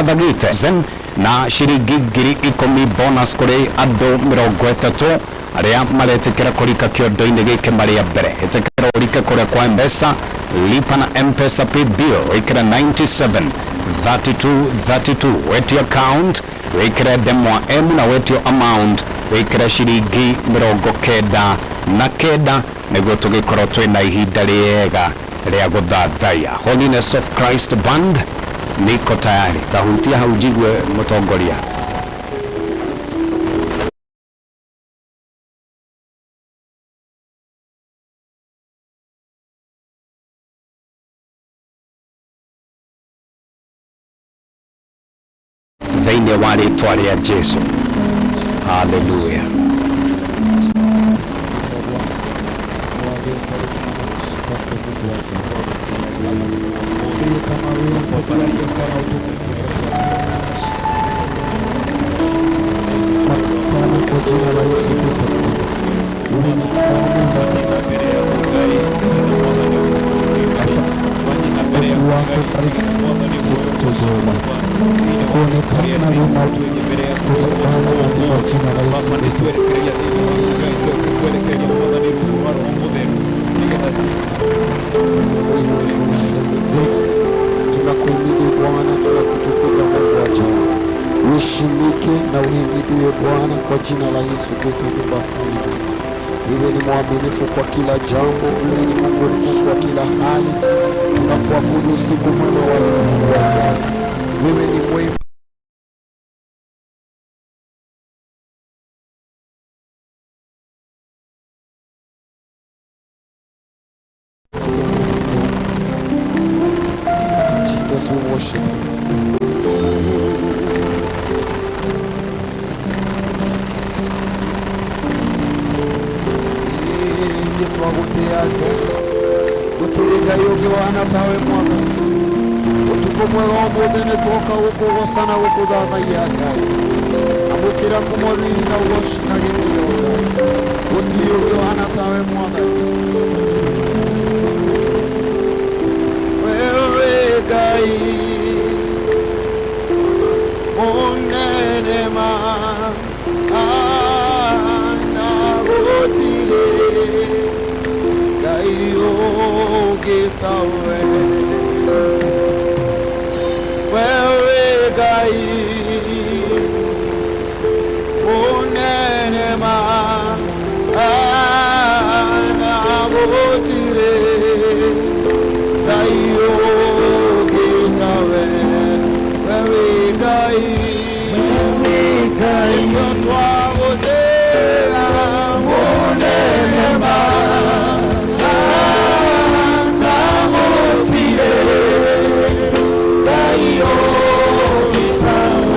Thagite zen na ciringi 10,000 bonus kũrĩ andũ 30 arĩa maretĩkĩra kũrika kĩondo-inĩ gĩkĩ marĩ a mbere. Ĩtĩkĩra ũrike kũrĩa kwa M-Pesa, lipa na M-Pesa pay bill, wĩkĩre 97 32 32, wetio account wĩkĩre ndemwa M na wetio amount wĩkĩre ciringi 99 nĩguo tũgĩkorwo twĩna ihinda rĩega rĩa gũthathaiya. Holiness of Christ Band niko tayari, tahutia hau njigue mũtongoria. Thĩinĩ wa rĩtwa rĩa Jesu, haleluya. Sana kwa jina la Yesu Kristo. Wewe ni mfalme wako karibu kuonekana wema kutokana katika jina la Yesu Kristo. Tunakuhimidi Bwana, tunakutukuza Mungu wa ajabu. Uheshimike na uhimidiwe Bwana kwa jina la Yesu Kristo mbafuni. Wewe ni mwaminifu kwa kila jambo, wewe ni Mungu mkuu kwa kila hali. Tunakuabudu usiku mwema wa leo, Mungu wa ajabu. Wewe ni mwema. Jesus, we worship you. Nĩ twagũtĩa Ngai, gũtirĩ Ngai ũngĩ ũhana tawe Mwathani. Ũtukũ mwega ũmũthĩ nĩ twoka gũkũgoca na gũkũthathaiya Ngai. Amũkĩra kumo riri na ũgoci na gĩtĩo Ngai. Gũtirĩ ũngĩ ũhana tawe Mwathani. Wewe Ngai mũnene ma na gũtirĩ Ngai ũngĩ tawe. Wewe Ngai mũnene ma na gũtirĩ Ngai ũngĩ tawe. Wewe Ngai, nĩkĩo twagũtĩa mũnene ma na gũtirĩ Ngai ũngĩ tawe.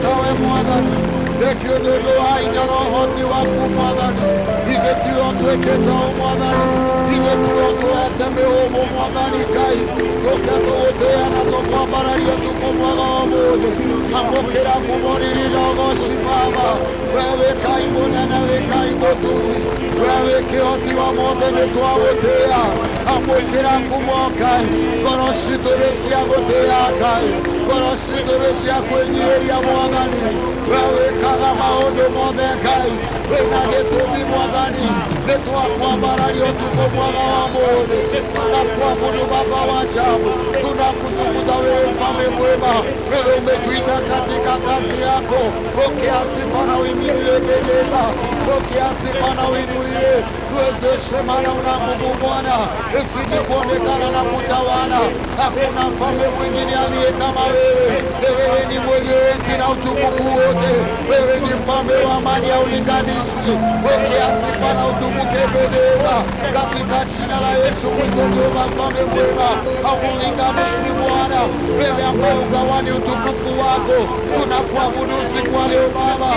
tawe Mwathani. Thengio nĩ ũndũ wa hinya na ũhoti waku Mwathani. Ithuĩ tiwe ũtwĩkĩte ũũ Mwathani, ithuĩ tiwe ũtũhete mĩhũmũ Mwathani Ngai. Tũke tũgũtĩĩa na tũkwambararia ũtukũ mwega wa ũmũthĩ. Amũkĩra ngumo, riri na ũgoci Baba. We wĩ Ngai mũnene, wĩ Ngai mũtugi, we wĩ kĩhoti wa mothe, nĩ twagũtĩĩa. Amũkĩra ngumo Ngai, ngoro citũ nĩ cia gũtĩĩa Ngai, ngoro citũ nĩ cia kwĩnyihĩria Mwathani. We wĩkaga maũndũ mothe Ngai, wĩna gĩtũmi Mwathani, nĩ twakwambararia ũtukũ mwega wa ũmũthĩ. Tunakuabudu Baba wa ajabu, tunakutukuza wewe mfalme mwema. Wewe umetuita katika kazi yako. Pokea sifa na uinuliwe Bendeza, pokea sifa na uinuliwe. Tuwezeshe, maana una nguvu Bwana, isije kuonekana na kutawala. Hakuna mfalme mwingine aliye kama wewe. Wewe ni mwenye enzi na utukufu wote. Wewe ni mfalme wa amani, haulinganishwi. Pokea sifa na utukuke Bendeza, katika jina la Yesu Kristo, Jehova mfalme mwema, haulinganishwi Bwana. Wewe ambaye ugawani utukufu wako, tunakuabudu usiku wa leo Baba,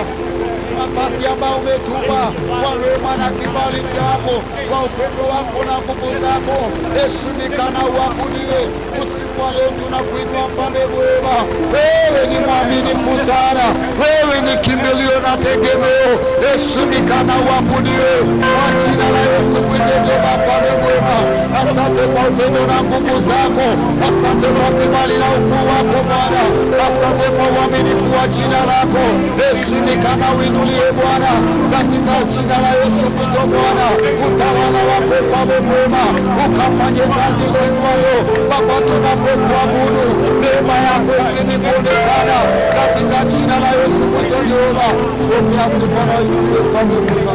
nafasi ambayo umetupa kwa rehema na kibali chako, kwa upendo wako na nguvu zako. Heshimika na uabudiwe usiku wa leo. Tunakuinua mfalme mwema, wewe ni mwaminifu sana, wewe ni kimbilio na tegemeo. Heshimika na uabudiwe kwa jina la Yesu Kristo, Jehova mfalme mwema. Asante kwa upendo na nguvu zako, asante kwa kibali na ukuu wako Bwana, asante kwa uaminifu wa jina lako. Heshimika na uinuliwe Bwana, katika jina la Yesu Kristo Bwana. Utawala wako mfalme mwema ukafanye kazi usiku wa leo Baba, tunapokuabudu neema yako izidi kuonekana katika jina la Yesu Kristo Jehova. Pokea sifa na uinuliwe mfalme mwema.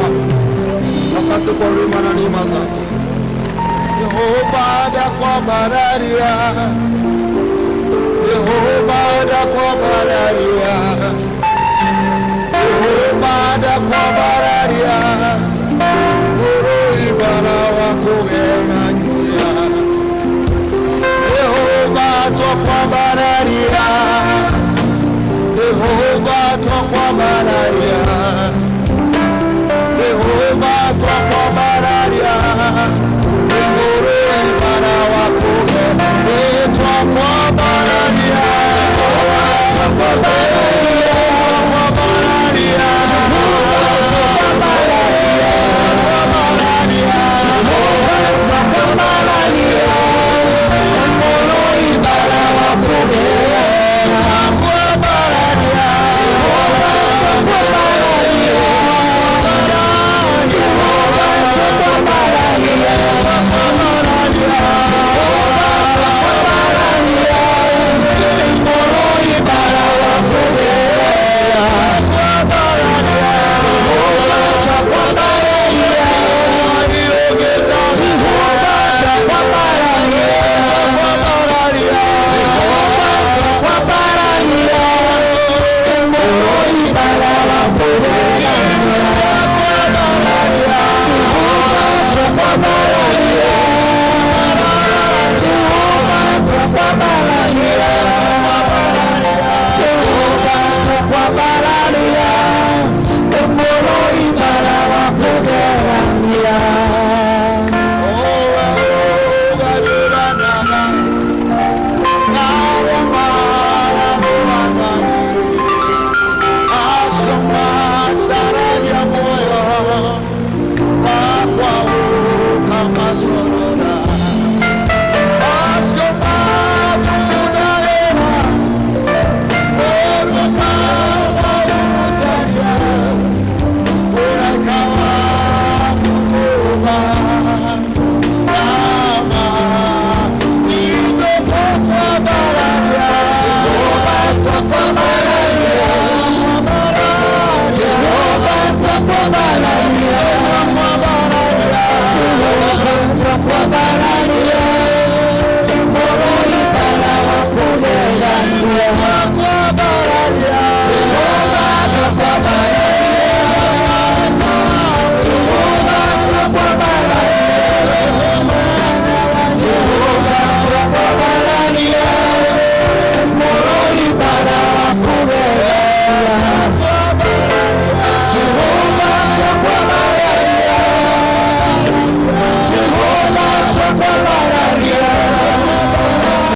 Asante kwa rehema na neema zako Yehova ndakwambararia, Yehova ndakwambararia, Yehova ndakwambararia, Uruibara wa kugegania, Yehova twakwambararia.